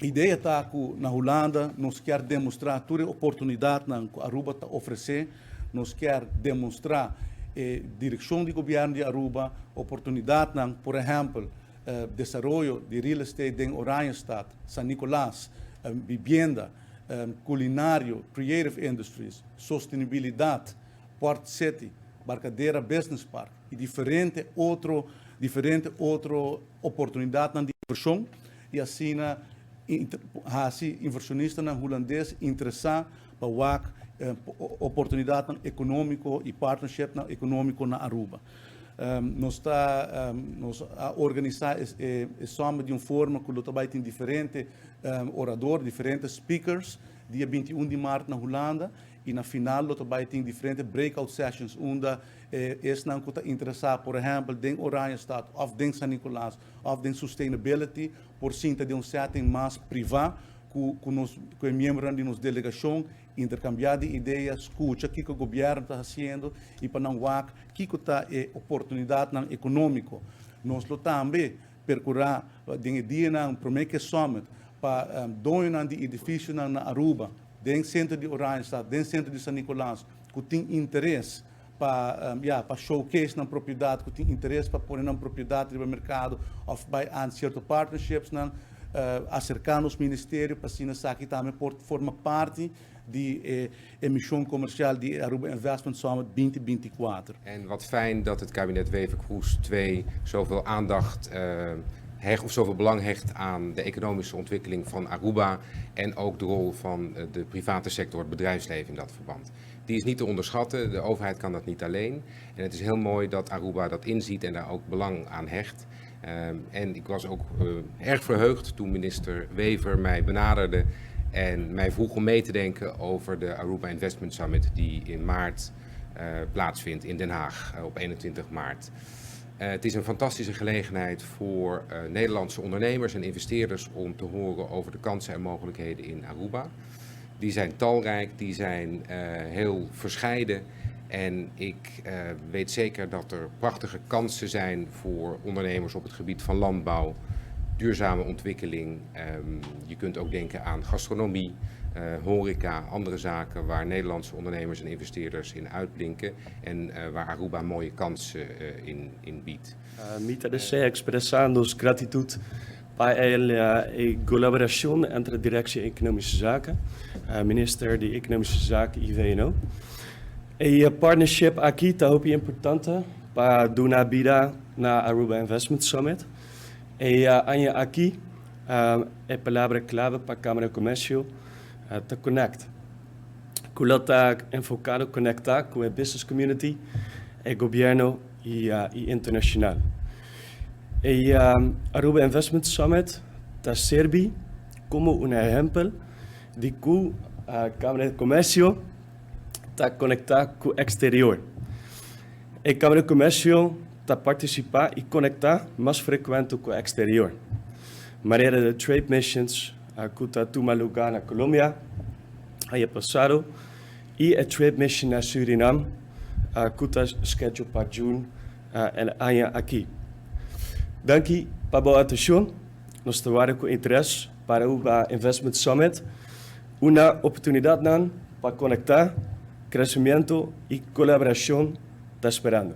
Idea ta cu na Hulanda nos kier demostra tur e oportunidadnan cu Aruba ta ofrece, nos kier demostra e direccion di gobierno di Aruba, oportunidadnan, por ehempel, desaroyo di real estate den Oranjestad, San Nicolas, vivienda, culinario, creative industries, sostenibilidad, Port City, Barcadera Business Park y diferente otro oportunidadnan di inversion y asina haci inversionistanan hulandes interesa pa wak oportunidad economico y partnership economico na Aruba. Nos a organisa e summit di un forma cu tambe tin diferente orador, diferente speakers, dia 21 di maart na Hulanda y na final lo tambe tin diferente breakout sessions unda esnan cu ta interesa, por ehempel, den Oranjestad of den San Nicolas of den sustainability, por sinta den un setting mas priva cu e miembro di nos delegacion, intercambia di idea, scucha kico gobierno ta haciendo y pa nan wak kico ta e oportunidad economico. Nos lo tambe percura den dia nan prome cu summit pa doño di edificio na Aruba, den centro di Oranjestad, den centro di San Nicolas, cu tin interes pa ja, pa showcase nan propiedad, cu tin interes pa pone nan propiedad riba mercado of bay aan cierto partnerships nan acerca nos ministerio pa asina esaki tambe por forma parti di mision comercial di Aruba Investment Summit 2024. En wat fijn dat het kabinet Wever-Croes 2 zoveel aandacht hecht, of zoveel belang hecht aan de economische ontwikkeling van Aruba en ook de rol van de private sector, het bedrijfsleven in dat verband. Die is niet te onderschatten, de overheid kan dat niet alleen. En het is heel mooi dat Aruba dat inziet en daar ook belang aan hecht. En ik was ook erg verheugd toen minister Wever mij benaderde en mij vroeg om mee te denken over de Aruba Investment Summit die in maart plaatsvindt in Den Haag op 21 maart. Het is een fantastische gelegenheid voor Nederlandse ondernemers en investeerders om te horen over de kansen en mogelijkheden in Aruba. Die zijn talrijk, die zijn heel verscheiden. En ik weet zeker dat er prachtige kansen zijn voor ondernemers op het gebied van landbouw, duurzame ontwikkeling. Je kunt ook denken aan gastronomie, horeca, andere zaken waar Nederlandse ondernemers en investeerders in uitblinken en waar Aruba mooie kansen in biedt. Mi ta desea expresa nos gratitud pa e colaboracion entre Directie Economische Zaken, Minister di Economische Zaken y VNO. E partnership aki ta hopi importante pa duna bida na Aruba Investment Summit. E aña aki e palabra clave pa Camara di Comercio ta connect. Cu ta enfoca conecta cu e business community, e gobierno y internacional. E Aruba Investment Summit ta sirbi como un ehempel di con Camara di Comercio ta conecta cu exterior. E Camara di Comercio ta participa y conecta mas frecuente cu exterior. Manera di trade missions cu a tuma luga na Colombia aña pasa y e trade mission na Suriname cu ta schedule pa juni e aña aki. Danki pa bo atencion. Nos ta cu interes pa Aruba Investment Summit, un oportunidad pa conecta, crecemento y colaboracion ta sperando.